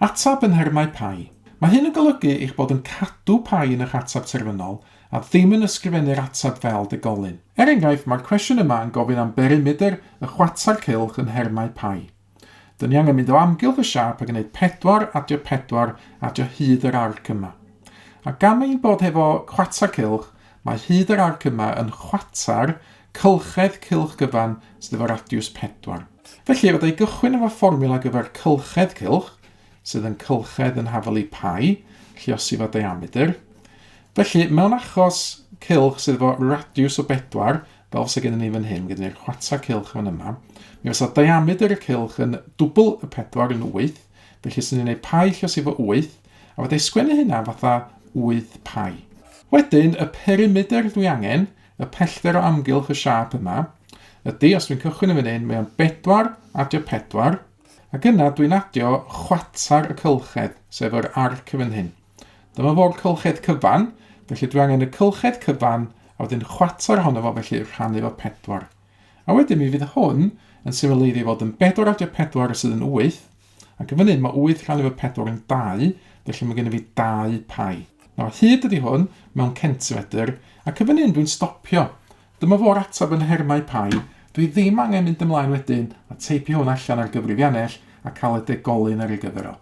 Ateb yn nhermau pai. Mae hyn yn golygu eich bod yn cadw pai yn eich ateb terfynol a ddim yn ysgrifennu'r ateb fel degolyn. Er enghraifft, mae'r cwestiwn yma yn gofyn am berimedr y chwarter cylch yn nhermau pai. Dyn ni angen mynd o amgylch y siâp a gwneud 4 adio 4 adio hyd yr arc yma. A gan ein bod hefo chwarter cylch, mae hyd yr arc yma yn chwarter cylchedd cylch gyfan sydd efo radiws 4. Felly, fydda i gychwyn efo fformiwla ar gyfer cylchedd cylch, sydd yn cylchedd yn hafal i pi, lluosi fo diamedr. Felly, mewn achos cylch sydd efo radiws o bedwar, fel fysa gennym ni fan hyn, mae gennym ni'r chwarter cylch fan yma, mi fysa diamedr y cylch yn dwbl y pedwar yn 8, felly sy'n ni'n gwneud pi lluosi fo 8, a fydda i sgwennu hynna fatha 8 pi. Wedyn, y perimedr dwi angen, Y pellter o amgylch y siâp yma ydy, os dwi'n cychwyn yn fan hyn, mae o'n bedwar adio pedwar, ac yna dwi'n adio chwarter y cylchedd, sef yr arc yn fan hyn. Dyma fo'r cylchedd cyfan, felly dwi angen y cylchedd cyfan, a wedyn chwarter ohono fo, felly rhannu fo pedwar. A wedyn mi fydd hwn yn symleiddio i fod yn bedwar adio pedwar sydd yn 8, Ac yn fan hyn mae 8 rhannu efo 4 yn 2, felly mae gennym fi 2 pi. Nawr, hyd ydy hwn mewn centimetr, ac yn fan hyn dwi'n stopio. Dyma fo'r ateb yn nhermau pi. Dwi ddim angen mynd ymlaen wedyn a teipio hwn allan ar gyfrifiannell a cael y degolyn ar ei gyfer o.